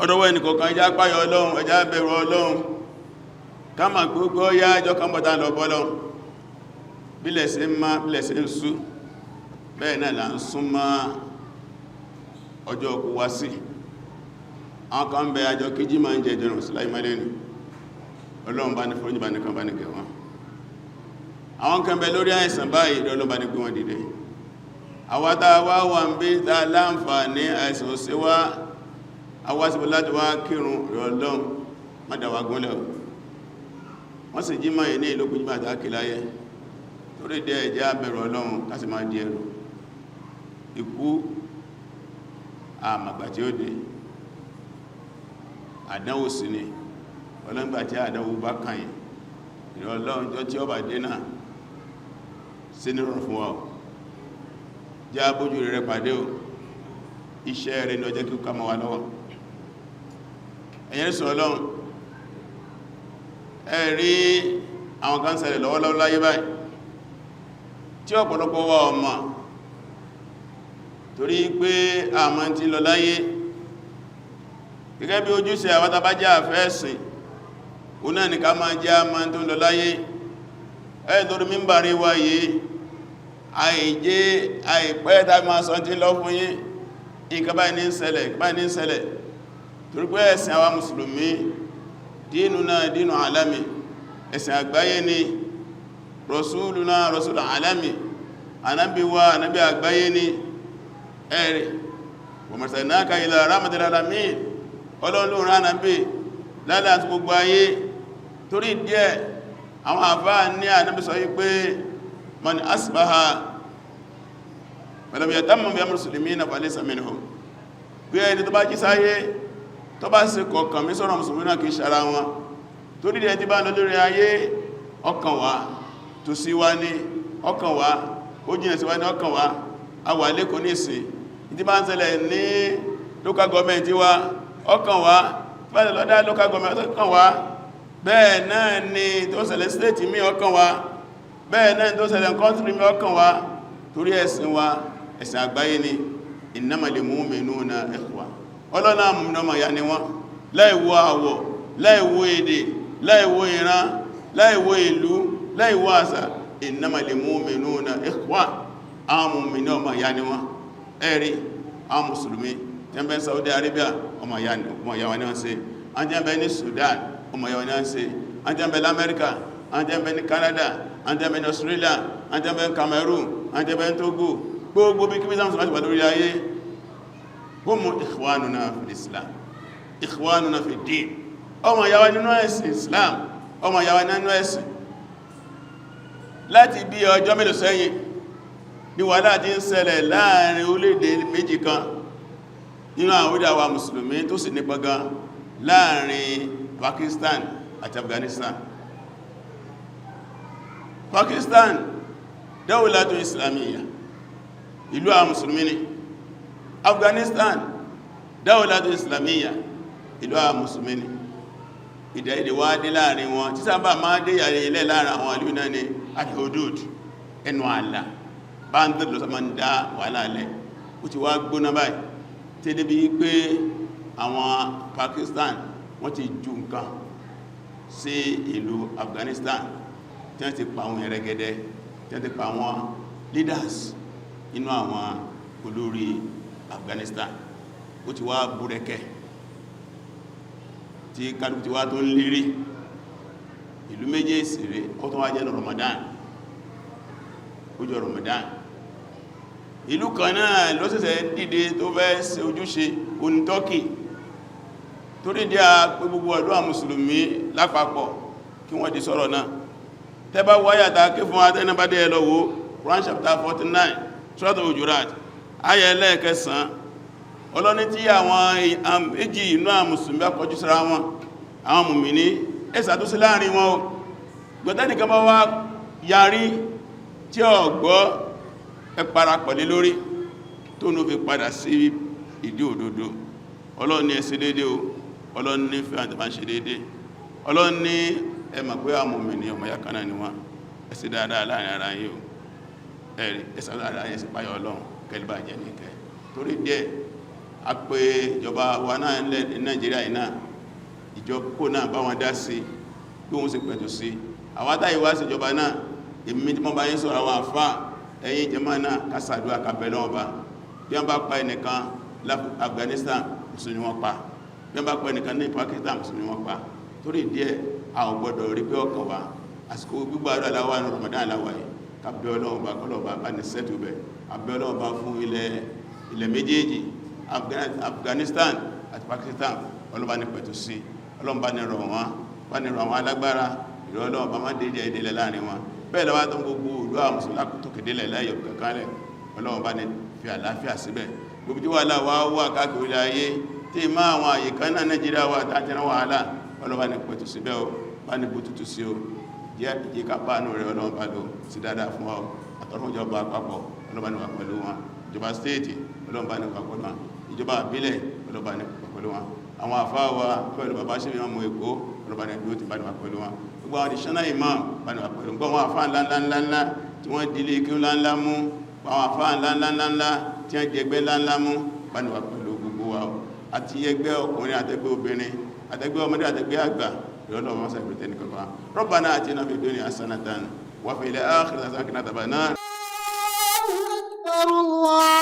Ọdọ́wọ́ ẹnìkọ̀ọ̀kan, ẹjá páyọ Ọlọ́run, ẹjá bẹ̀rù Ọlọ́run, ká mà gbogbo yá ẹjọ́ kan bọ̀tá lọ bọ́lọ́run. Bílẹ̀ sí ń má, bílẹ̀ sí ń sú, bẹ́ẹ̀ náà là ń súnmọ́ ọjọ́ kú wá sí. Àwọn kan bẹ àjọ kíjí máa ń jẹ ìjọrùn sí láì mẹ́lẹ́ni. Ọlọ́run bá ní fọ́njú, bá ní kan, bá ní gẹ̀wọ́n. Àwọn kan bẹ lórí àìsàn báyìí, Ọlọ́run bá ní gbé wọn dìde. Àwọn tá wá wà ń bí tá láǹfààní, àìsàn sí wá awásíbò láti wá kírun rẹ̀, Ọlọ́run má dá wa gúnlẹ̀. Wọ́n sì jí máa ní ìlú jímọ̀ àtàkì láyé. Torí dẹ́, ẹ̀jẹ́ abẹ̀rù Ọlọ́run, ká sì máa di ẹrù ikú. Àmàgbà tí ó dé, àdánwò sí ni ọlọ́ngbà tí àdánwò bá kàyìn ìrọ̀ Ọlọ́run, jọ tí ó bá dé náà sí ní rọrùn fún wa. Jẹ́ abójú rẹ̀ pàdé o. Iṣẹ́ rẹ̀ ní ọjọ́ kí ó ká mọ́ wa lọ́wọ́. Ẹ̀yẹn sọ Ọlọ́run, ẹ rí àwọn kan ṣẹlẹ̀ lọ́wọ́lọ́wọ́ láyé báyìí tí ọ̀pọ̀lọpọ̀ wa ọmọ, torí pé àmọ́ tí lọ láyé. Gẹ́gẹ́ bí ojúṣe àwọn tàbá jẹ́ àfẹ́ẹ̀sìn, o náà ní ká máa jẹ́ àmọ́ tó ń lọ láyé. Ẹ̀ torí mímbàrí wa yìí, àìjẹ́ àìpẹ́ tàbí máa sọ tí lọ fún yín, nǹkan báyìí ní ń ṣẹlẹ̀, báyìí ní ń ṣẹlẹ̀, torí pé ẹ̀sìn àwa mùsùlùmí, ديننا دين عالمي, ẹ̀sìn àgbáyé ni. رسولنا رسول عالمي, ànábì wa, ànábì àgbáyé ni. Ẹ̀rì وما أرسلناك إلا رحمة للعالمين. Ọlọ́run rán ànábì lálẹ́ àti gbogbo ayé. Torí díẹ̀, àwọn àfáà ní ànábì sọ wípé من أصبح فلم يهتم بأمر المسلمين فليس منهم, bí ẹni tó bá jí sáyé, tó bá sì kọ̀ọ̀kan mí sọ́rọ̀ mùsùlùmí náà, kìí ṣara wọn. Torí díẹ̀, tí bá ń lọ lórí ayé, ọkàn wa tó sí wá ní ọkàn wa, ó jìnà sí wá ní ọkàn wa. A wà lẹ́kọ̀ọ́ ní ìsìn, ìdí bá ń ṣẹlẹ̀ ní local government wa, ọkàn wa. Bá lè lọ́dá local government, ọkàn wa. Bẹ́ẹ̀ náà ni tó ṣẹlẹ̀ state mi, ọkàn wa. Bẹ́ẹ̀ náà tó ṣẹlẹ̀ country mi, ọkàn wa, torí ẹ̀sìn wa, ẹ̀sìn àgbáyé ni. إنما المؤمنون إخوة. Ọlọ́nà àmúnàmà ya ni wọ́n, láìwo àwọ̀, láìwo èdè, láìwo ìran, láìwo ìlú, láìwo àṣà. إنما المؤمنون إخوة. Àwọn mùmínì, ọmọ ìyá ni wọ́n. Ẹ̀rí àwọn mùsùlùmí tí wọ́n bẹ Saudi Arabia, ọmọ ìyá wa ní wọ́n ṣe. Àwọn tí wọ́n bẹ ní Sudan, ọmọ ìyá wa ní wọ́n ṣe. Àwọn tí wọ́n bẹ l'Amẹ́ríkà, àwọn tí wọ́n bẹ ní Canada, àwọn tí wọ́n bẹ ní Australia, àwọn tí wọ́n bẹ ní Cameroon, àwọn tí wọ́n bẹ ní Togo, gbogbo bí kí sáwọn wà lórí ayé, هم إخواننا في الإسلام، إخواننا في الدين. Ọmọ ìyá wa nínú ẹ̀sìn Islam, ọmọ ìyá wa nínú ẹ̀sìn. Láti bí ọjọ́ mélòó sẹ́yìn ní wàhálà tí ń ṣẹlẹ̀ láàrin orílẹ̀-èdè méjì kan nínú àwọn orílẹ̀ àwa mùsùlùmí tó sì nípa gan, láàrin Pakistan àti Afghanistan. Pakistan, دولة إسلامية, ìlú àwọn mùsùlùmí ni. Afghanistan, دولة إسلامية, ìlú àwọn mùsùlùmí ni. Ìdá èdè wá dé láàrin wọn, tí sábà máa dé yàrá ilẹ̀ láàrin àwọn ìlú náà ni الحدود, ẹnu àlà bá ń tẹ́lẹ̀ lọ́sọ́ máa ń dá wàhálà alẹ́. Ó ti wá gbóná báyìí tí débi pé àwọn Pakistan, wọ́n ti ju nǹkan sí ìlú Afghanistan, tí wọ́n ti pa àwọn ẹ̀rẹ́gẹ́dẹ́, tí wọ́n ti pa àwọn leaders inú àwọn olórí Afghanistan. Ó ti wá búrẹ́kẹ́ tí kálukú ti wá tó ń lérí ìlú méjèèsì rẹ̀. Ó tó wá jẹ́ Ramadan, ó jọ Ramadan, ìlú kan náà ló ṣẹ̀ṣẹ̀ dìde tó fẹ́ ṣe ojúṣe oní Turkey. Torí dí a pé gbogbo ọdún àwọn mùsùlùmí lápapọ̀ kí wọ́n di sọ̀rọ̀ náà. Tẹ́bá wáyàtà kí fún atẹ́nàbádé ẹlọ́wọ́ Quran chapter 49, Suratul Hujurat, ayẹ ẹlẹ́ẹ̀kẹsàn. Ọlọ́ní tí àwọn méjì inú àwọn mùsùlùmí bá kọjú síra wọn, àwọn mùmìní, ẹ̀sà tó sí láàrin wọn o. Gbọ́tẹ́nìkan bá wá yarí tí ó gbọ́, ẹ parapọ̀ lé lórí tó ní ó fi padà sí ìdí òdodo. Ọlọ́run ní ẹ ṣe déédé o. Ọlọ́run ní fẹ́ àti bá ń ṣe déédé. Ọlọ́run ní ẹ mọ̀ pé àwọn mùmìní, ọmọ ìyá kan náà ni wọ́n. Ẹ ṣe dáadáa láàrin ara yín o. Ẹ̀rí ẹ̀sà láàrin ayé sí páyọ Ọlọ́run kẹlìbà jẹ́ ní ìkẹ́. Torí díẹ̀, A pé ìjọba wa náà ní Nàìjíríà yìí náà, ìjọkó náà bá wọn dá sí bí wọ́n sì pẹ̀tù sí. Àwọn táyí wá sí ìjọba náà, èmi tí wọ́n bá yín sọ̀rọ̀ àwọn àfá ẹ̀yìn jẹmọ́ náà kásàdúrà kábẹ̀ lọ́wọ́ bá. Bí wọ́n bá pa ẹnìkan Afghanistan, mùsùlùmí wọ́n pa. Bí wọ́n bá pa ẹnìkan ní Pakistan, mùsùlùmí wọ́n pa. Torí díẹ̀ a ò gbọ́dọ̀ rí pé ọkàn wa àsìkò gbígbàdúrà láwà ní Ramadan láwà yìí, kábẹ̀ Ọlọ́run bá kọ́lọ̀ bá bá ní sẹ́tù bẹ̀. Abẹ́ Ọlọ́run bá fún ilẹ̀ méjèèjì, Afghanistan àti Pakistan. Ọlọ́run bá ní pẹ̀tù sí, Ọlọ́run bá ní rọ̀ wọ́n, bá ní rọ̀ àwọn alágbára ìrọ̀. Ọlọ́run bá má déjẹ́ ìdílẹ̀ láàrin wọn. Bẹ́ẹ̀ lọ́wọ́ tó ń gbogbo ìlú àwọn mùsùlùmí tókèdélẹ̀ láyọ̀ kankanlẹ̀, Ọlọ́run bá ní fi àlàáfíà síbẹ̀. Gbogbo tí wàhálà wá wà káàkiri ayé tí má àwọn àyíká náà Nàìjíríà wà tàbí wàhálà, Ọlọ́run bá ní pẹ̀tù síbẹ̀ o, bá ní bútútù sí o, jẹ́ ìjẹ́ká báànù rẹ̀. Ọlọ́run bá lò sí dáadáa fún ọ àtọ́rún. Ìjọba àpapọ̀, Ọlọ́run bá ní wà pẹ̀lú wọn. Ìjọba stéètì, Ọlọ́run bá ní wà pẹ̀lú wọn. Ìjọba àbílẹ̀, Ọlọ́run bá ní wà pẹ̀lú wọn. Àwọn àfáà wa pẹ̀lú bàbá ṣe wọn mú Èkó, Ọlọ́run bá ní dúró tí bá ní wà pẹ̀lú wọn. Gbogbo àwọn ìṣẹ́nà imam bá ní wà pẹ̀lú gbogbo àwọn àfáà ńláńláńlá tí wọ́n dílé kí ńláńlá mú, àwọn àfáà ńláńláńlá tí wọ́n jẹgbẹ́ ńláńlá mú, bá ní wà pẹ̀lú gbogbo wa àti ẹgbẹ́ ọkùnrin, àtẹgbẹ́ obìnrin, àtẹgbẹ́ ọmọdé, àtẹgbẹ́ àgbà. Ìrọ̀lọ́wọ́ mọ́sá ìpìtẹ́ nìkankan. ربنا آتنا في الدنيا حسنة وفي الآخرة حسنة وقنا عذاب النار. أكبر الله.